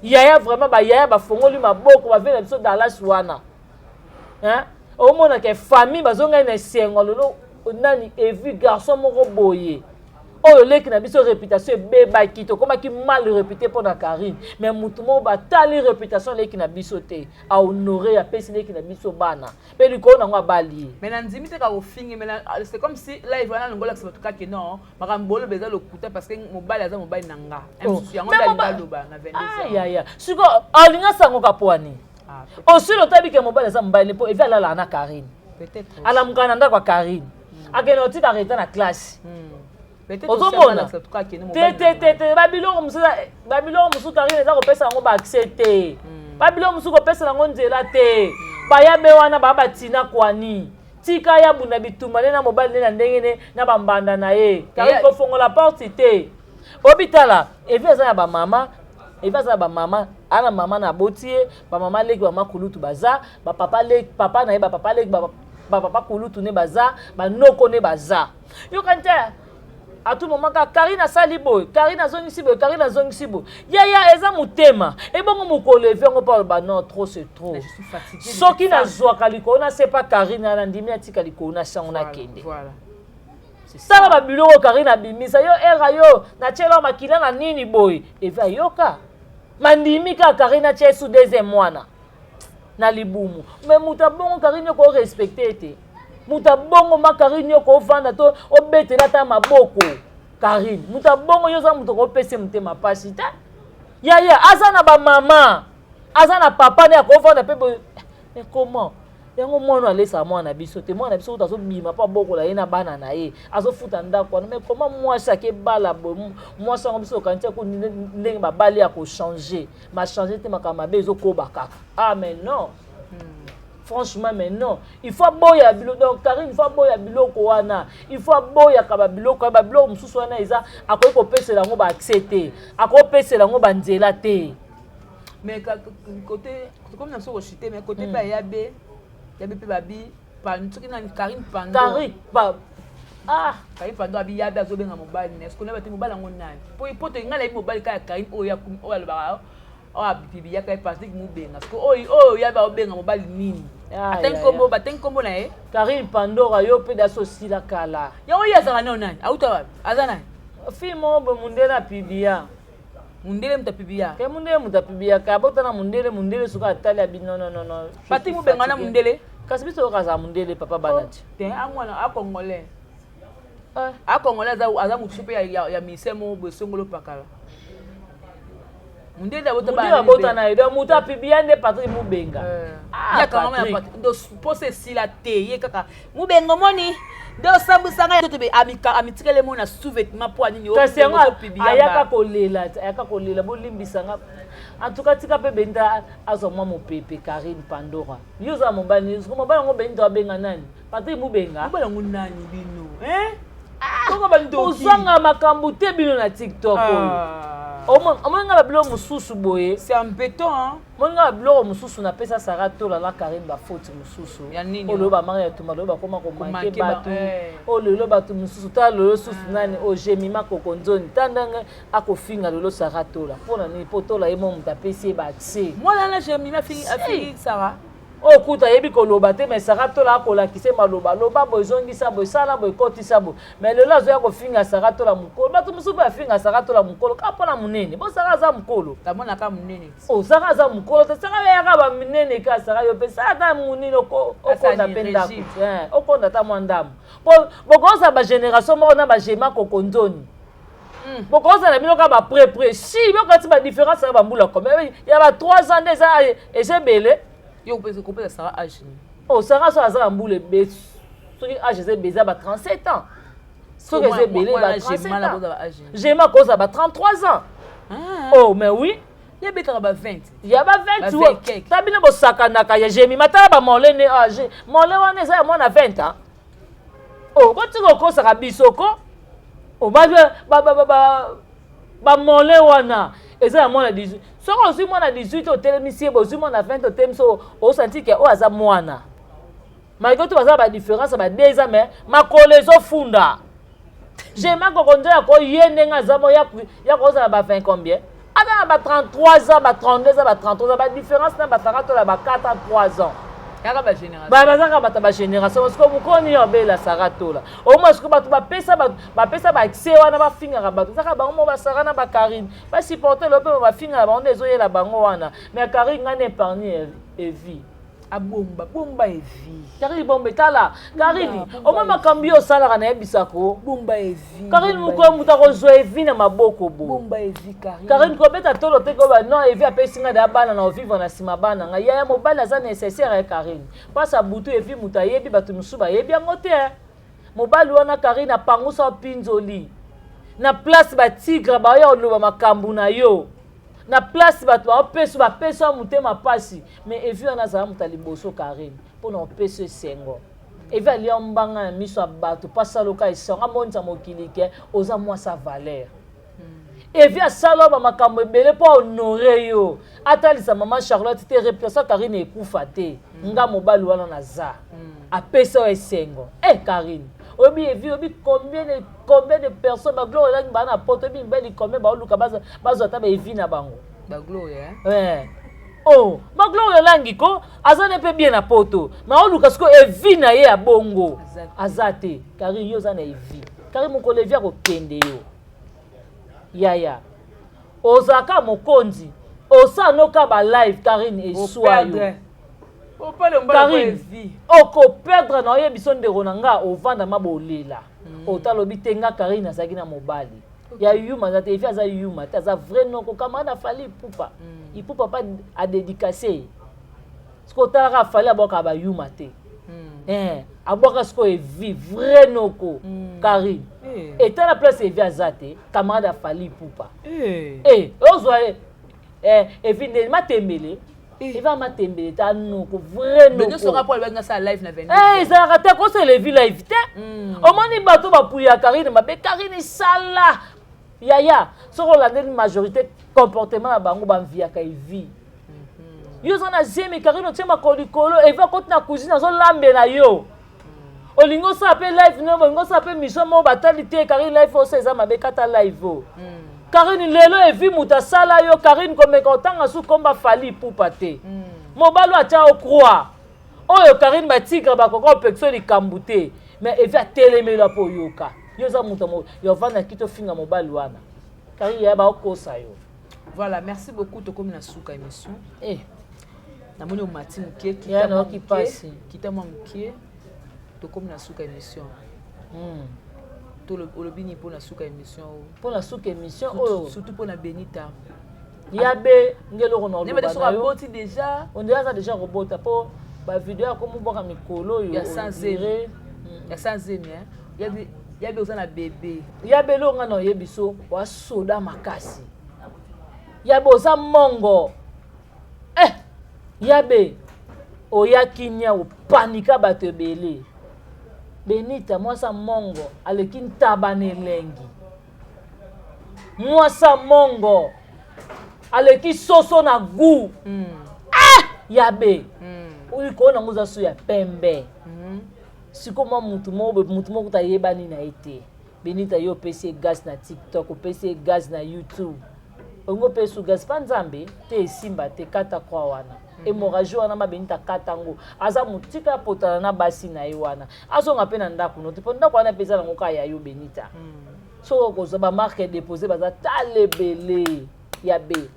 Yaya vraiment, bayaya bafongoli maboko, bave na biso Dallas wana, hein? Omona ke famille bazongai na esengo lelo. Nani Evi, garçon moko boye. Oyo leki na biso, réputation ebebaki, tokomaki mal réputé mpo na Karine. Mais motu moko batali réputation leki na biso te, ahonore, apesi leki na biso bana mpe likolo nango abali ye. Mais na ndimi te kaka ofingi, mais c'est comme si live wana longo olakisa bato kaka non, makambo boloba eza lokuta, parce que mobali aza mobali na nga. Mosusu yango nde alingi aloba na 22. Ayaya, siko alinga sango kapwani osili otabi ke mobali aza mobali, mpo evi alalaka na Karine, alamukaka na ndako ya Karine, akende otika reta na classe. Ozomona te te te te, babiloko mosusu, babiloko mosusu Karine eza kopesa yango baaccès te, babiloko mosusu kopesa yango nzela te. Bayabe wana baa batina kwani, tika ya bunda bitumba nde na mobali nde na ndenge ne na bambanda na ye. Karine kofongola porte te. Obitala evi aza na bamama, evi aza na bamama, ana mama na aboti ye, bamama leki, bamama kulutu baza, bapapa leki, papa na ye, bapapa leki, bapapa kulutu nde baza, banoko nde baza. Yokani te, à tout moment kaka Karine asali boye, Karine azongisi boye, Karine azongisi boye. Yaya, eza motema ebongo mokolo evi yango mpo aloba non, trop c'est trop. Soki nazwaka likolo nasepa Karine, na ndimi atika likolo na sango nakende. Tala babiloko Karine abimisa yo, era yo natiela makila na nini boye, evi ayoka mandimi kaka Karine atia esu deuxième mwana na libumu. Mais moto abongo Karine yo korespecte te, moto abongo ma Karine yo kovanda to obetela ata maboko Karine. Moto abongo yo oza moto akopesa motema pasi te. Yaya aza na bamama, aza na papa nde akovanda mpe boye. Mais comment yango mwana alesaka mwana na biso te? Mwana na biso kuta azobima mpo abokola ye na bana na ye, azofuta ndako wana. Mais comment mwasi akebala boye? Mwasi yango biso okanisi ako ndenge babali ya kochange, machange te, makambo mabe ezokoba kaka. Ah mais non, franchement, mais non, il faut aboya biloko. Donc Karine, il faut aboya biloko wana, il faut aboyaka babiloko wana. Babiloko mosusu wana eza akoki kopesela yango baaccès te, akopesela yango banzela te. Mais côté comme na biso kochite, mais côté mpe ayabe yabe mpe babi soki nani, Karine Pando. Karine pa, ah. Karine Pando abi yabe azobenga mobali na est-ce nayeba te mobali yango nani, po to ngai nayebi mobali kaka ya Karine oyo oyo alobaka, oyo apibiyaka ye, Patrick Mubenga. Parce que oyo oyo yabe aobenga mobali nini, atangi kombo, batangi kombo na ye. Karine Pandora, yo mpe dasi osila kala. Yango ye azalaka nao nani, auta wapi, aza nani? Fille moko boye, mundele apibia. Mundele moto apibia? Ke mundele moto apibiyaka, abotana mundele. Mundele soki atali abi non, non, non, non. Patrick Mubenga na mundele? Kasi biso oyoka azala mundele, papa bana ti. Te, amwana acongolais, acongolais, aza motu mpe ya ministère moko boye songolo pakala. Mundele abota na ye, donc moto apibia nde Patrick Mubenga. Mposa esila te, ye kaka Mubenga. Omoni nde osambwisanga amitikele mo na sous-vêtement mpo anini? Kasi yango ayaka kolela, ayaka kolela, bolimbisanga. En tout cas tika mpe Benita azwa mwa mopepe. Karine Pandora, yo oza mobali, mobali yango Benita abenga nani? Patrik Mubenga? Mobali yango nani bino? Ozanga makambo te bino na TikTok oyo. Omoni nga babiloko mosusu boye. C'est un béton, hein? Moni nga babiloko mosusu napesa Sara Tola na Karine bafaute mosusu. Oyo lelo bamari ya tumba, lelo bakoma komanke bato oyo lelo bato mosusu. Tala lelo susu nani oyo, Jemima Kokonzoni, ta ndenge akofinga lelo Sara Tola. Mpo na nini? Mpo Tola ye mo moto apesi ye baaccès. Mwana na Jemima afingi Sara. Oyo kuta ayebi koloba te, mais Sara Tola akolakisa ye maloba: loba boye, ezongisa boye, sala boye, kotisa boye. Mais lelo azoya kofinga Sara Tola mokolo. Bato mosusu mpe afinga Sara Tola mokolo kaka mpona monene. Bo Sara aza mokolo? Tamonaka monene. O Sara aza mokolo te. Sara yaka baminene ka Sara yo mpe sala ata monene, okonda mpe ndako, okonda ata mwa ndambo, po bokozala bagénération moko na bagema kokonzoni. Bokozala bino kaka baprepre si bokati badifférence ya bambula combien? Ya ba 3 ans nde eza ebele. Yo kopesa Sara age nini? Oh, Sara so aza na mbula ebele, soki age eza ebele eza ba 37 ans, soki eza ebele ba 37 ans. Jema kozala ba 33 ans. Oh mais oui. Ye betaka ba 20. Ya ba 20 ta bino bosakanaka ya Jemima. Tala bamole ne age, mole wana eza ya mwana 20 ans. Oh, kotika okosaka biso ko bamole wana eza ya mwana 18. Soki ozwi mwana 18 otelemisi ye, bozwi mwana 20 otelemisi, osanti ke oyo aza mwana, malgré tout baza badifférence ba 2 ans, mais makolo ezofunda. Jema kokonzo ya koye ndenge aza mo ya kozala ba 20 combien, ata na ba 33 ans, ba 32 ans, ba 33 ans, badifférence na basaka tola ba 4 ans, 3 ans. Kaka ba génération. Ba bazaka bato ba génération parce que mokoni yo abela Sarah Tola. Au moins que bato bapesa bato bapesa ba accès wana bafingaka bato. Zaka bango mo ba Sarah na ba Karine. Ba supporter le pe bafingaka bango nde ezoyela bango wana. Mais Karine nga na épargne Evi. Abomba bomba Evi. Karine bombe tala. Karine au moins makambo yo osalaka nayebisako. Bomba Evi. Karine mokolo moto akozwa Evi na maboko bo. Bomba Evi Karine. Karine kobeta tolo te koba non Evi apesi nga da bana na ovivre na nsima bana nga yaya mobali aza nécessaire ya Karine. Pasa butu Evi moto ayebi bato mosusu bayebi yango te. Mobali wana Karine apangusa pinzoli. Na place ba tigre baoya koloba makambo na yo. Na place bato baopesa bapesa motema pasi mais Evi wana azala moto ya liboso Karine mpona opesa esengo. Evi alia mbanga na miso ya bato mpo asaloka esengo amonisa mokili ke oza mwasi ya valeur. Evi asala ba makambo ebele mpo honore yo atalisa mama Charlotte te réputation Karine ekufa te nga mobali wana naza apesa yo esengo eh Karine oyebi Evi oyebi combien de personnes ba Gloire elangi baa na poto oyebi mibali combien baoluka bazwa ata ba Evi na bango Ba Gloire eh oh ba Gloire elangi ko aza ne mpe bien na poto ma oluka sikoyo Evi na ye ya bongo aza te. Karine yo oza na Evi Karine mokolo Evi akokende yo yaya ozalaka mokonzi osala noka ba live Karine eswa yo Karine okoperdre na oyebi so ndeko na nga ovanda ma bolela otalobi te nga Karine azalaki na mobali ya yuma aza te Evi aza yuma te aza vrai noko camarade afali Ipupa Ipupa pa adédicace ye sikoyo otalaka afali abwakaka bayuma te abwaka sikoyo Evi vrai noko Karine etala place Evi aza te camarade afali Ipupa ozwa ye Evi nde matembele Evi amatembele ta noko vrai noko ezalaka te kosala Evi live te omoni bato bapuya Karine mabe Karine sala yaya soki olandeli majorité comportement na bango bamviaka Evi yo oza na zemi Karine otie makolo likolo Evi akoti na cuisine azolambela yo olingi osala mpe live no olingi osala mpe mission moko batali te Karine live osa eza mabe kata live o Karine lelo Evi moto asala yo Karine komeka otanga su komba Fally Ipupa te mobali oyo atya yo croix oyo Karine batigre bakoka opekisa likambo te mais Evi atelemeli mpo oyoka yo oza moto ya ovanda kiti ofinga mobali wana Karine yaya baokosa yo. Voilà, merci beaucoup tokomi na suka émission. Namoni omati moke kita mwa moke tokomi na suka émission. Olobi nini mpona suka émission oyo? Mpona suka émission oyo surtout mpona Benita yabe ngeloko na oloba na yo aboti déjà on dirait aza déjà kobota mpo bavideo akomobwaka mikolo oyo ya sans zemi ya sans zemi yabe oza na bébé yabe eloko nga na oyebi so wasoda makasi yabe oza mongo yabe oyaki nia opanika bato ebele Benita mwasa mongo aleki ntaba na elengi mwasa mongo aleki soso na gu yabe likolo nango oza so ya pembe sikoyo mwa mutu moko mutu moko tayebani na ye te Benita yo opesi ye gaz na TikTok opesi ye gaz na YouTube olingi opesi su gaz mpa nzambe te esimba te kata croix wana hémorragie wana ma Benita kata yango aza motika apotana na basi na ye wana azonga mpe na ndako no te mpo ndako wana mpe eza nango kaka ya yo Benita soki okozwa bamarque déposé baza tala ebele ya be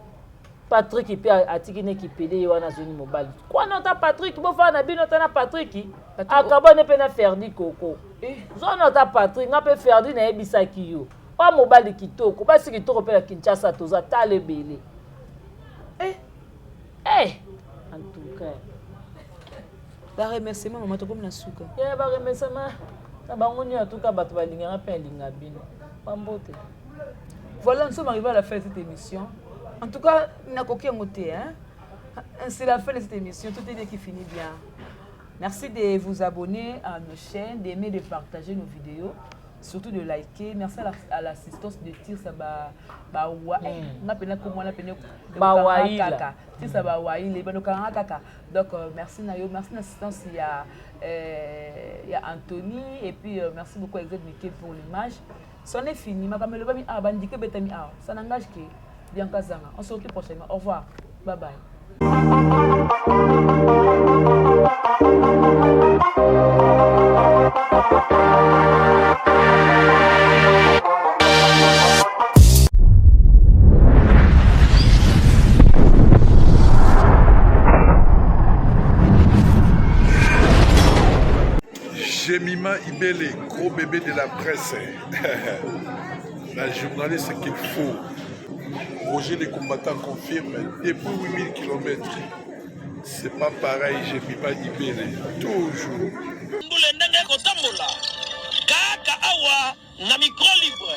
Patrick mpe atiki neki pede ye wana azongi mobali kwana ata Patrick bofana na bino ata na Patrick akabwane mpe na Ferdi Koko zwana ata Patrick nga mpe Ferdi nayebisaki yo oya mobali kitoko basi kitoko mpe na Kinshasa toza tala ebele en tout cas baremerciement mama tokomi na suka ya baremerciement na bango nyonso en tout cas bato balingaka mpe alinga bino bambote. Voilà, nous sommes arrivés à la fin de cette émission. En tout cas, nakoki yango te, hein? C'est la fin de cette émission. Tout est bien qui finit bien. Merci de vous abonner à nos chaînes, d'aimer, de partager nos vidéos, surtout de liker. Merci à l'assistance de Tirsa Bawa. Bawaïla. Tirsa Bawaïla. Kaka. Donc, merci Nayo. Merci l'assistance. Il y a Anthony. Et puis, merci beaucoup à Exet Mickey pour l'image. C'en est fini. Ça n'engage que Bianca Zanga. On se retrouve prochainement. Au revoir. Bye bye. Jemima Ibele, gros bébé de la presse. la journaliste qu'il faut. Roger les combattants confirme depuis 8000 km. C'est pas pareil, Jemima Ibele. Toujours. Mbula ndenge ekotambola kaka awa na micro libre.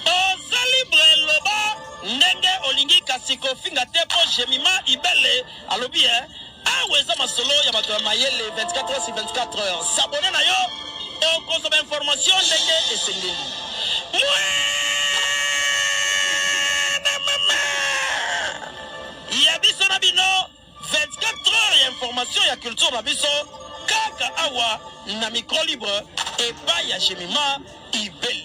Oza libre loba ndenge olingi kasi kofinga te mpo Jemima Ibele alobi eh, awa eza masolo ya bato ya mayele 24 heures sur 24 heures. S'abonner na yo okozwa ba information ndenge esengeli. Mwana mama ya biso na bino 24 heures ya information ya culture na biso kaka awa na micro libre epai ya Jemima Ibele.